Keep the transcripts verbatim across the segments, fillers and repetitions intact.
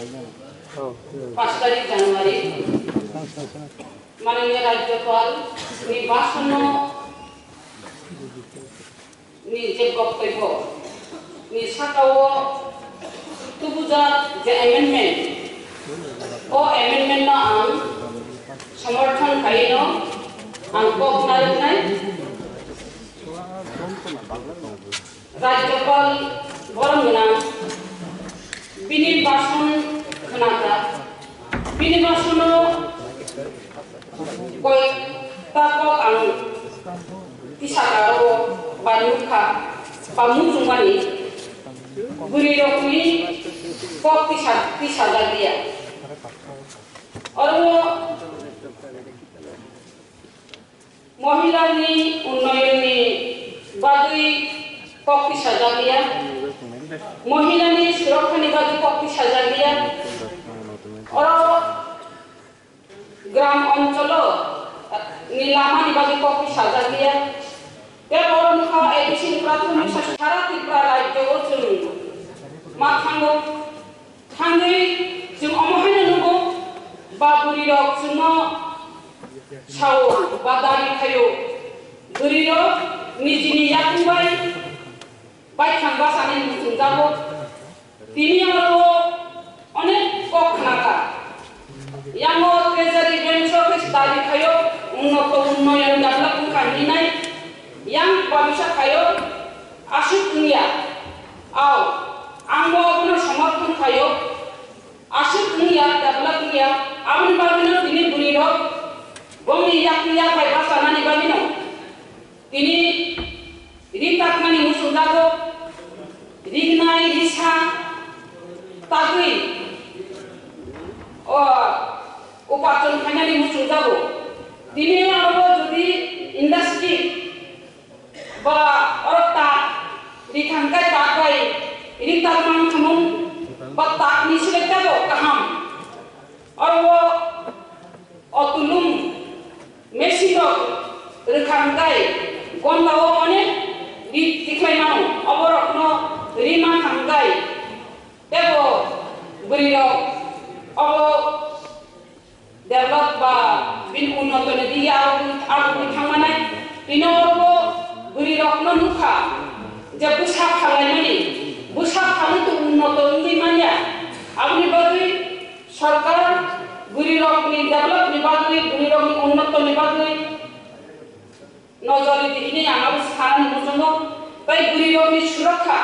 Pash tarik January, mananiya Rajyapal ni bhasan no ni je boktobyo ni saka o tubujak je amendment, o amendment no ang somorthon khaino ang kok narwknai. Rajyapal borom gwnang bini bhasan khwnajak, bini bhasan o koi ta kok ang tisa karo ba nukha ba muchungmani bwrwi rokni kok tisa tisa jakliya. Oro mohila ni unnoyon ni bagwi kok tisa jakliya, mohila ni surokha ni bagwi kok tisa jakliya. Oro Gram oncholo ni lama ni bagwi kok tisa jakliya. Tei oro nukha A D C ni prathomik sasana sara Tripura rajyo o chwng ma thango. Thangwi chwng omo haino nugo ba bwrwi rok chwngno sao ba dabi khaio. Bwrwi rok nijini yakung bai baithang bachani muchungjago. Tini oro onek kok khnakha. Yango treasury bench o khe dabi khaio, unnoto unnoyon develop wngkha hinwi nai. Yang babisa khaio, aswk wngya. Ao, ang bo abono somorthon khaio. Aswk wngya, develop wngya. Aboni bagwino tini bwrwi rok bongni yakni yak bai bachanani bagwino tini ri takmani muchungjago, rignai risa tagwi, o, uparjon khainani muchungjago. Tini abo jodi industry ba oro tak rithang kai tak bai ri takmani thumung ba takni selekta bo kaham. Oro o tulung machine rok rwkha hwnkhe gonda o onek ri tikhlai mano, oborokno ri mankha hwnkhe teibo bwrwirok obo develop ba bini unnotoni dige aro, aro thangmanai. Tini oro bwrwirokno nukha je bwsa phalaimani, bwsa phalwi to unnoto wngwi manya, aboni bagwi Sorkar bwrwirokni developni bagwi, bwrwirokni unnotoni bagwi nojor ridi hinwi ang abo sanani muchungo. Tei bwrwirokni surakha,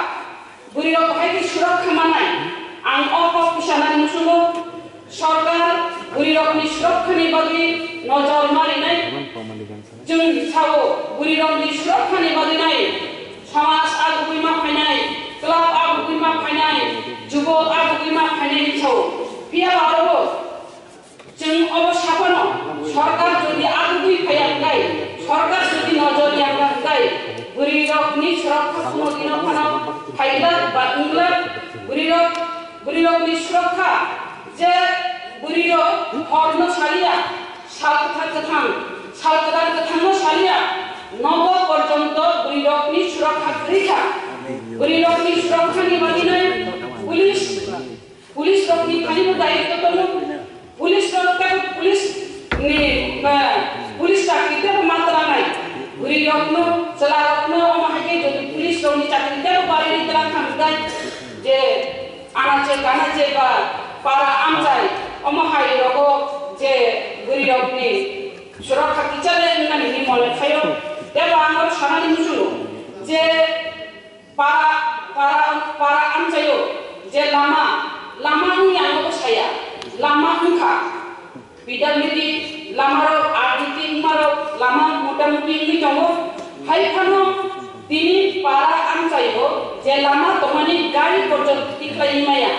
bwrwirok bahai khe surakha manai ang o kok tisanani muchungo. Sorkar bwrwirokni surakhani bagwi nojor ma rinai. Chwng sao bwrwirokni surakhani bagwi nai, samaj agugwi ma phainai, club agugwi ma phainai, jubo agugwi ma phainai hinwi sao. Phiya ba aro chwng obo saphano sorkar jodi agugwi phaiya hwnkhe, sorkar jodi nojor ya hwnkhe, bwrwirokni surakha phano dino phano phaila ba wngla, bwrwirok, bwrwirokni surakha je bwrwirok horno saliya, Sal kwthar kwthang, sal kwdan kwthangno saliya, nogo porjonto bwrwirokni surakha kwrwi kha. Bwrwirokni surakhani bagwino police, police rokni thani bo daityo tongo. Police rok tei police ni, eh, police chakri tei matra nai. Bwrwirokno, chwlarokno omo hai khe jodi police rokni chakri tei bari tlang thang tai je Anache kanache ba para amchai omo hai rogo je bwrwirokni surakha kichale wngnani hinwi mone khaio. Tebo ang oro sanani muchungo je para, para, para amchaio je lama, lama wngya ang oro saya, lama wngkha. P W D lamarok, R D P wngmarok lama motamuti wngwi tongo. Hai phano tini para amchaio je lama tongmani gari porjonto tikhlaiwi maya.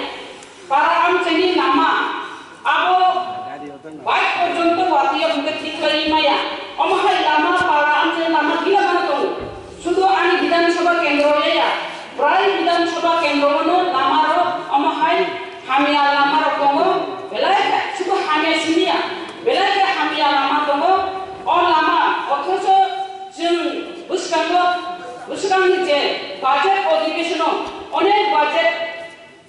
Para amchaini lama abo bike porjonto watwi hwnkhe tikhlaiwi maya. Omo hai lama para amchaini lama gila mano tongo. Sudu ani Bidhan Sabha kendro ya ya, prai Bidhan Sabha kendro no lama rok omo hai hamya lama rok tongo, belai khe sudu hamya simi ya, belai khe hamya lama tongo. O lama othocho chwng bwskango, bwskango je budget adhikeshon o onek budget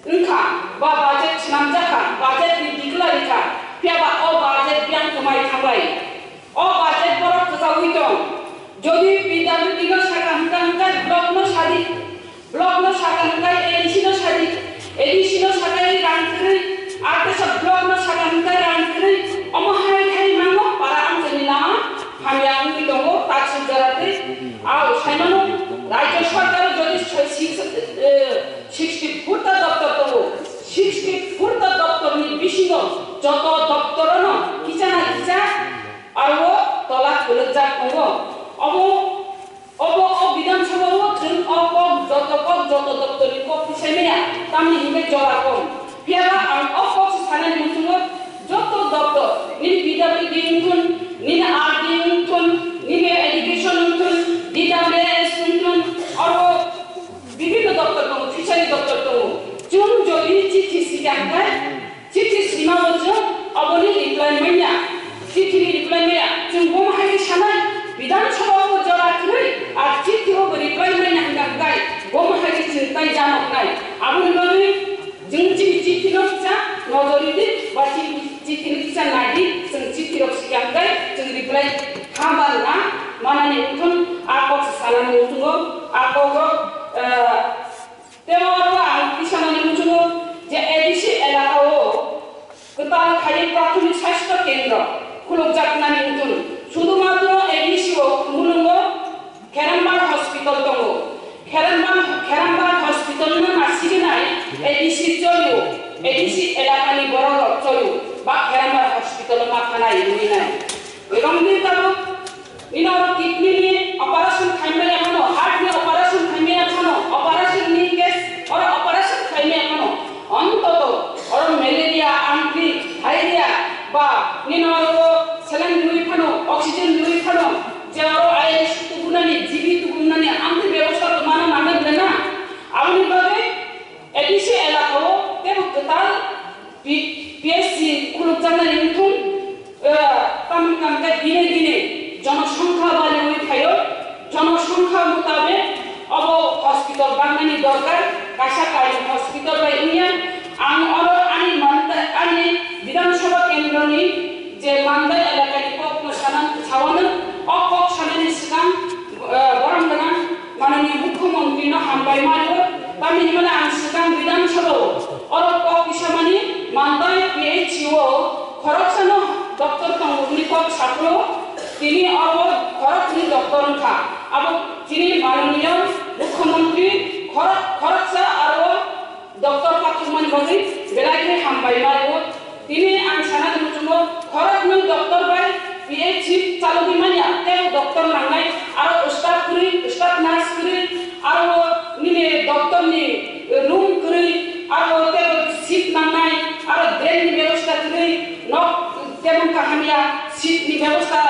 Wngkha, ba budget swnamjakha, budget ni declare rikha, phiyaba o budget biyang kwmai thangbai. O budget borok kwchaui tong. Jodi P W D no saka hwnkha hwnkhe block no sadi, block no saka hwnkhe A D C no sadi, A D C no saka rang kwrwi, artesa block no saka hwnkhe rang kwrwi, omo hai khai mano para amchaini lama hamya wngwi tongo, taksuk jora tei. Ao saimano, Rajya Sarkar jodi soi-, sik-, eh, sixty foot ta doptor tongo. Sixty foot ta doptor ni bisingo joto doptor no kichana kicha aro tola kwlwkjak tongo. Obo, obo o Bidhan Sabha o chwng o kok joto kok joto doptor ni kok tisai maya, tamni hingke jora kom. Phiyaba ang o kok se sanani muchungo joto doptor, nini P W D wngthun, nini R D wngthun, nini education wngthun, D W S wngthun, aro bibhinno doptor tongo, fishery doptor tongo. Chwng jodi chithi sijak khe, chithi sima o chwng aboni reply manya. Chithi ni reply manya. Chwng bomo hai khe sanai, Bidhan Sabha o jora kwrwi, a chithi o bo reply manya hwnkha hwnkhe, bomo hai khe chwng tai jano wngnai. Aboni bagwi chwng chini chithi no kisa nojori di, ba chini chithi no kisa nai di, chwng chithi rok sijak hwnkhe, chwng reply ha ba na manani wngthun, a kok se sanani muchungo, a kok rok, eh, tei oro ang kisa nani muchungo je A D C elaka o kwtal khaiywi prathomik sasthya kendro khulukjaknani wngthun. Sudumatro A D C o mulungo Kherambar Hospital tongo. Kherambar, Kherambar Hospital no nasirinai A D C choyo, A D C elakani borok rok choyo, ba Kherambar Hospital o ma thanai wngwi nai. Romni tabuk nini oro kidney ni operation khaimaya phano, heart ni operation khaimaya phano, operation ni case oro operation khaimaya phano, ontoto oro malaria, ampli, diarrhea ba nini oro saline riwi phano, oxygen riwi phano, je oro I S tubunani, G B tubunani amtwi bebosta tongmano nangna bwle na? Aboni bagwi A D C elaka o teibo kwtal P-, P H C khulukjaknai wngthung, eh, tamni hwnkhe dine dine jonosongkha bariwi phaio, jonosongkha mutabek obo hospital bangnani dorkar, kaisa kainwi hospital bai wngya. Ang oro ani manta-, ani Bidhan Sabha kendroni je Mandai elakani kokno sana, sawano, o kok sanani swkang, eh, borom gwnang Mananiya Mukhyamantri no hambai maio, tamni hwnmale ang swkang Bidhan Sabha o oro kok kisa mani Mandai P H C o khoroksano doctor tongo hwnwi kok saphuru, tini oro khoroknwi doctor wngkha. Abo chini Mananiya Mukhyamantri khorok-, khoroksa aro doctor pathakmani bagwi belai khe hambai maio. Tini ang sana muchungo khoroknwi doctor bai P H C chalogwi manya, tei doctor nangnai, aro staff kwrwi, staff nurse kwrwi, aro nini doctor ni room kwrwi, aro tei seat nangnai, aro drain ni bebosta kwrwi, nok tei kaham ya seat ni bebosta.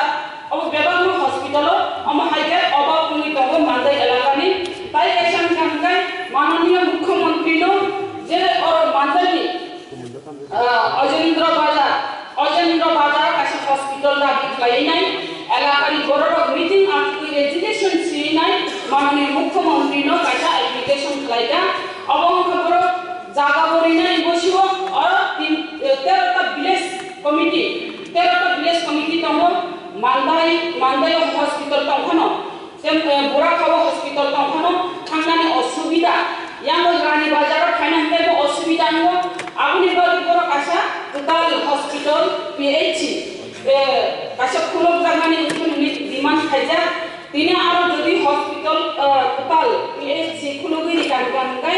Obo bebakno hospital o, omo hai khe obak wngwi tongo Mandai elakani. Tai kaisa wngkha hwnkhe Mananiya Mukhyamantri no je oro Mandai ni, ah, Ojendra Bazar, Ojendra Bazar kaisa hospital dabi khlaiwi nai, elakani borok rok meeting achugwi agitation swi nai, Mananiya Mukhyamantri no kaisa application khlai kha. Obo wngkha borok jaga bo rinai bosio oro tin, eh, tero ta village committee, tero ta village committee tongo, Mandai, Mandai o hospital tong phano, tem, eh, Burakha o hospital tong phano, thangnani osubida, yango Rani Bazar o phaina hwnkhe bo osubida wngo, aboni bagwi borok kaisa kwtal hospital P H C, eh, kaisa khulokjaknani wngkhe hwnwi demand khaijak. Tini aro jodi hospital, ah, kwtal P H C khulugwi rikha hwnkha hwnkhe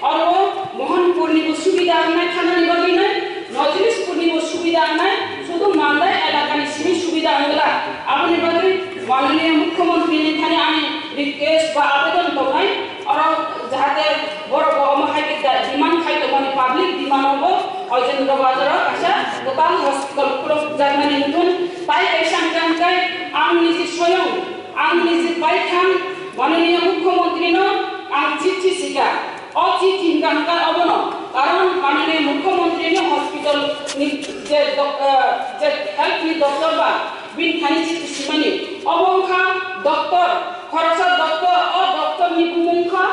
oro Mohanpur ni bo subida wngnai, thanani bagwi nai, Nojlishpur ni bo subida wngnai, sudu Mandai elaka ni simi subida wngla. Aboni bagwi Mananiya Mukhyamantri ni thani ani request ba abedon tongnai, oro jahate borok bo omo hai khe da-, demand khai tongmani, public demand o bo Ojendra Bazar o kaisa kwtal hospital khulukjaknani wngthun. Tai kaisa hwnkha hwnkhe ang niji soyong Ang niji baithang Mananiya Mukhyamantri no ang chithi sika. O chithi hwnkha hwnkha obono, karon Mananiya Mukhyamantri ni hospital ni je dok-, eh, je health ni doctor ba bini thani chithi simani. Obo wngkha doctor, khoroksa doctor, o doctor ni bumung wngkha,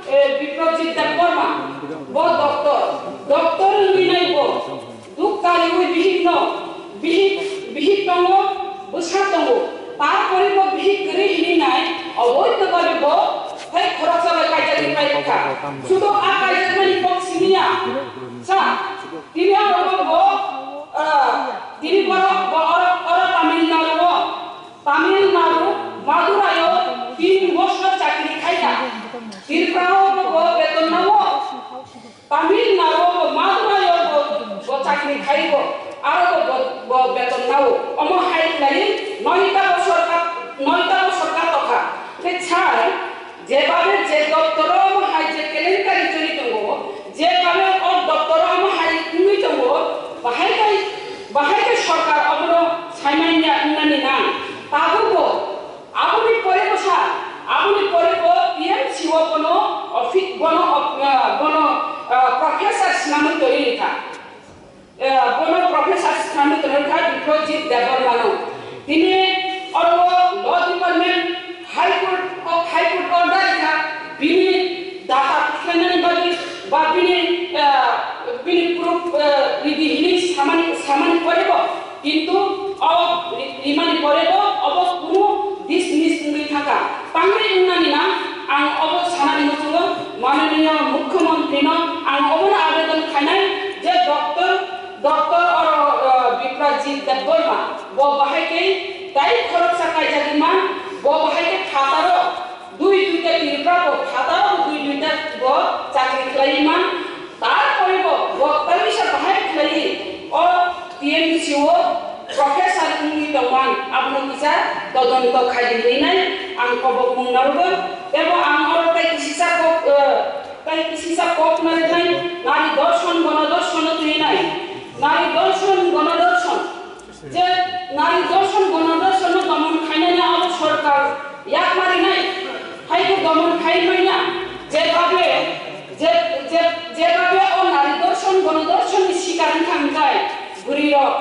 eh, Biprojit Debbarma. Bo doctor, Sudo a kaijakmani kok simiya. Sa, tini oro bo, ah, tini borok bo oro, oro Tamil Nadu o, Tamil Nadu, Madurai o tin bosor chakri khaika. Tripura o bo beton nao. Tamil Nadu o bo Madurai o bo, bo chakri khaibo. Aro bo, bo, bo beton nao. Omo hai khlai noita bosor ka, noita bosor ka tokha. Khe chai, Jebabe je doptoro omo hai je kelenkari choli tongo, jebabe o doptoro omo hai wngwi tongo, bahai kai, bahai kai sorkar obono saimanya wngnani nang. Tabukbo aboni pore bwsa, aboni pore bo T M C o bono ofi-, bono op-, ah, bono, ah, professor swnamwi tongwi rikha. Eh, bono professor swnamwi tongwi kha Biplojit Debbarmano. Tini oro law department, High Court o, High Court order kha, bini data khlainani bagwi ba bini, eh, bini proof, eh, ridi hini samani, samani pore bo, kintu o ri-, rimani pore bo obo kunu dismiss wngwi thangkha. Tangwi wngnani na ang obo sanani muchungo Mananiya Mukhyamantri no ang obono abedon khainai je doctor, doctor oro, uh, Biplojit Debbarma bo bahai khe tai khoroksa kaijagwi man, bo bahai khe phataro dui duita Tripura bo phataro dui duita bo chakri khlaiwi man. Tarpore bo, bo kaisa bahai khlaiwi o T M C o professor wngwi tongman, abono kisa todonto khaidi hinwi nai ang kobokmung narwgo. Tebo ang oro tei kisisa kok, eh, tei kisisa kok narwknai, nari dorshon gono dorshon no twi nai. Nari dorshon gono dorshon. Je nari dorshon gono dorshon no domon khainani abo sorkar yak marinai, hai khe domon khai maina, je babe, je, je, je babe o nari dorshon gono dorshon ni sikar wngkha hwnkhai, bwrwi rok,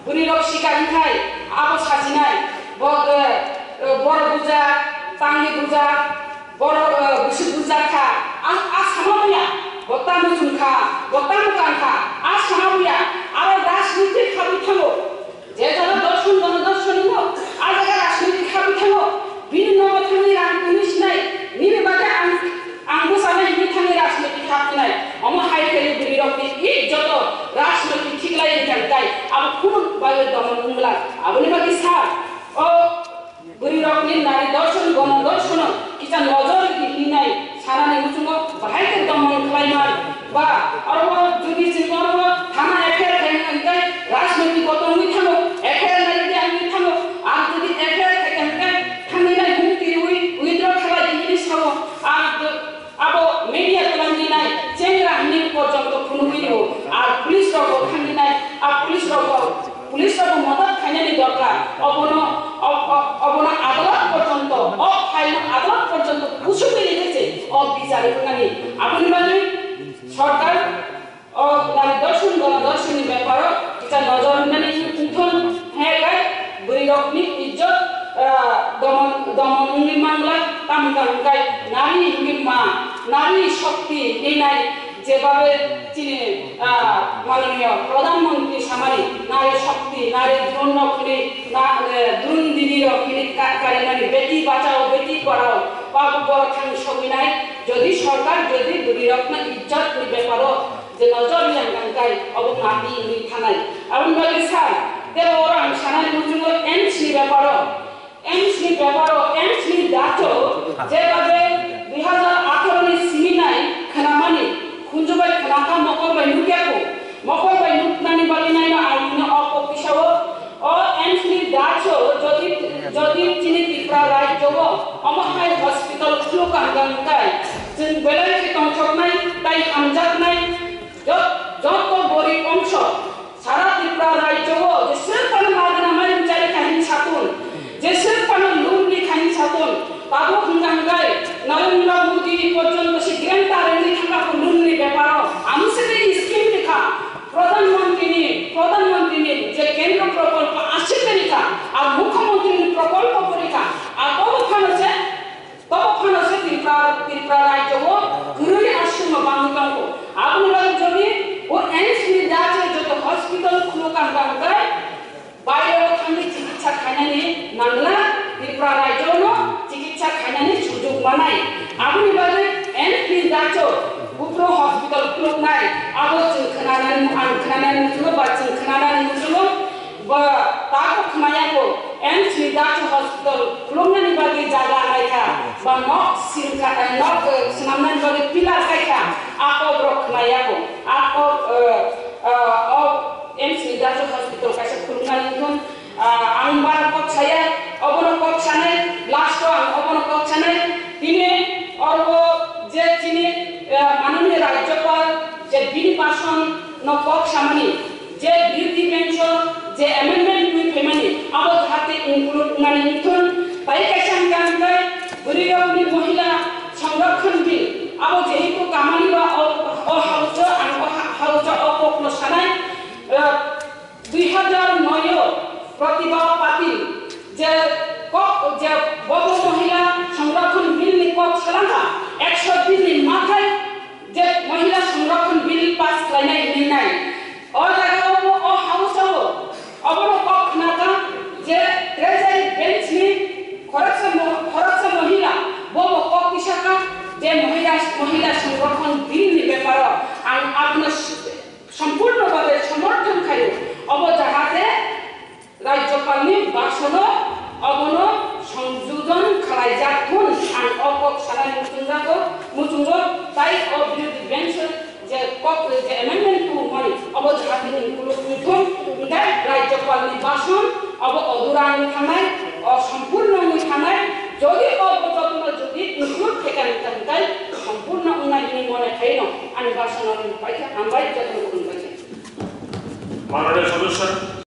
bwrwi rok sikar wngkhai, abo sajinai, bo, eh, eh, borok bujak, tangwi bujak, Borok, eh, bwswk bujak kha, a, a sama buya, bo tamo chwng kha, bo tamo kan kha, a sama buya, aro rajniti khabwi thango. Je jaga dorshon gono dorshon wngo, a jaga rajniti khabwi thango. Bini nogo thangwi rang tongwi sinai, nini bagwi ang, ang bwsana hinwi thangwi rajniti khabwinai. Omo hai khe bwrwi rokni ijjoto rajniti thiklai wngkha tai, abo khunu bagwi domon wngla. Aboni bagwi sa, o, Bwrwi rokni nari dorshon gono dorshono kisa nojor ridi hinwi nai sanani muchungo bahai khe domon khlai man ba oro jodi chwng oro thana F I R khai hwnkhe rajnoitik bo tongwi thango, F I R nai ridi ang wngwi thango, ang jodi F I R khai hwnkhe thangwi nai hum tiriwi withdraw khlai di hinwi sao, ang abo media twlang di nai chengra hinwi porjonto phunugwi rwo, ar police rok bo thangwi nai, a police rok bo Police rok bo modot khainani dorkar. Obono, ob-, ob-, obono adalot porjonto, o file no adalot porjonto kusugwi rikhe se o bichar wngnani. Aboni bagwi sorkar o nari dorshon gono dorshon ni beparo kisa nojor wngnani wngthon, hai kai bwrwi rokni ijjot, ah, domon, domon wngwi mangla, tamni karon kai nari hwnwi ma, nari shokti hinwi nai. Jebabe chini, ah, mananiya Pradhan Mantri samani nari shakti, nari drone rok hini, na, eh, drone didi rok hini ka-, karinani beti bachao, beti padhao, babu borok thang sogwi nai, jodi sorkar, jodi bwrwi rokno ijjot ni beparo je nojor yang kangkai, obo nadi hini thanai. Aboni bagwi sa, tebo oro ang sanani muchungo AIIMS ni beparo, AIIMS ni beparo, AIIMS ni dacho, jebabe dui hazar atharo ni simi nai khwnamani, khunju bai khwnakha, mokol bai nukya kho, mokol bai nuknani bagwi naino ang hino o kok tisao, o AIIMS ni dacho, jodi, jodi chini Tripura rajyo o omo hai hospital khuluk ang hwnkhe, chwng belai khe tongthoknai, tai hamjaknai, jot-, joto gorib ongso, Sara Tripura rajyo o jeswk phano magna mairum chari kha hin satun, jeswk phano loan ni kha hin satun, tabuk hwnka hwnkhe Narendra Modi porjonto se grant ta rwngwi thangkha loan ni beparo. Amo se tei scheme rikha, Pradhan Mantri ni, Pradhan Mantri ni je kendro prokolpo aswk tei rikha, ar Mukhyamantri ni prokolpo bo rikha, ar obo phano se Tobo phano se Tripura, Tripura rajyo o kwrwi aswkno bangwi tongo. Aboni bagwi jodi o AIIMS ni dacho joto hospital khuluk ang bangwi baire o thangwi chikitsa khainani nangla, Tripura rajyo no chikitsa khainani sujug manai. Aboni bagwi AIIMS ni Dacho, Bupro hospital khuluknai, abo chwng khnanani, ang khnanani muchungo ba chwng khnanani muchungo, ba tako khnayago, M C ni Dacho hospital khuluknani bagwi jaga naikha, ba nok singkha, eh, nok, eh, swnamnani bagwi pillar kaikha, ako borok khnayago, ako, eh, eh, o M C ni Dacho hospital kaisa khuluknani wngkha. Ah, ang bara kok saya, obono kok sanai, last o ang obono kok sanai, tini oro je chini, eh, manoniya Rajyapal je bini bason no kok samani, je beauty pension je amendment twi phaimani, abo jahate include wngmani wngthun, tai kaisa hwnkha hwnkhe bwrwi rokni mohila sonrokhon bill, abo jehetu kamani ba o, o house o ang o ha-, house o kok no sanai, eh, Dui hajar noi o Pratibha Patil je kok, je bobo mohila sonrokhon bill ni kok salangha, ekso din ni mathai je mohila sonrokhon bill pass khlainai hinwi nai. O jaga o bo o house o obono kok khnakha je treasury bench ni khoroksa mo-, khoroksa mohila bobo kok tisakha je mohila, mohila sonrokhon bill ni beparo ang abono Sompurno bhabe somorthon khaio, obo jahate Rajyapalni basono obono songjojon khlaijak thun ang o kok sanani muchungjago, muchungo tai o birodhi bench je kok je amendment tubumani obo jahate include wngthun, hwnkhe Rajyapalni bason obo odura wngwi thangnai, o sompurno wngwi thangnai, jodi obo jotono jodi include khaikha hwnkhe sompurno wngnai hinwi mone khaino. Ani bhashan no paikha, hambai, jotono khulumbai. Manoniya sodosyo,